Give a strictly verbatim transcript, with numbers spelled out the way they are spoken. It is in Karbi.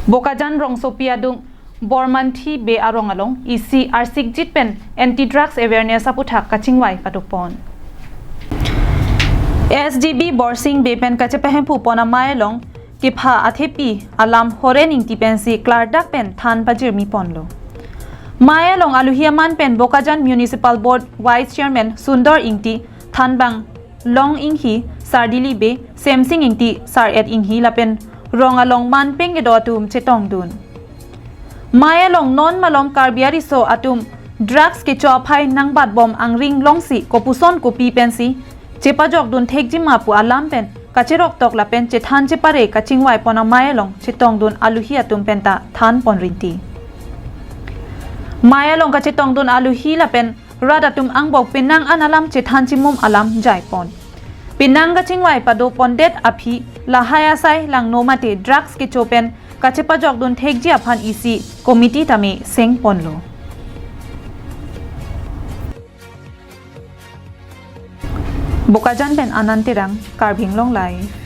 Bokajan rongsopi adung Bormanthi Bey arong along isi arsikjit pen anti drugs awareness aputhak kachingvai padopon. S G B Borsing Bey pen kachepahemphu pon amei along kepha athepi alam Horen Ingti pensi klardak pen than pajirmi ponlo. Mei along aluhi aman pen Bokajan Municipal Board Vice Chairman Sundor Ingti, thanbang Long Inghi, Sardili Bey, Semsing Ingti, Sar-et Inghi lapen rong along manpeng kedo atum chetongdun. Mei along non malom Karbi ariso atum drugs kecho aphai nangbatbom angring longsi kopuson kopi pensi chepajokdun thekjima pu alam pen kacheroktok lapen chethan chepare kachingvai pon amei along chetongdun aluhi atum penta than pon rinti. Mei along kachetongdun aluhi lapen rat atum angbong penang an alam chethan chimum alam jai pon. Penang kachingvai pado pondet aphi lahai asai langno mate drugs kecho pen kachepajokdun thekji aphan isi committee tame seng ponlo. Bokajan pen Anand Terang, Karbi Anglong Live.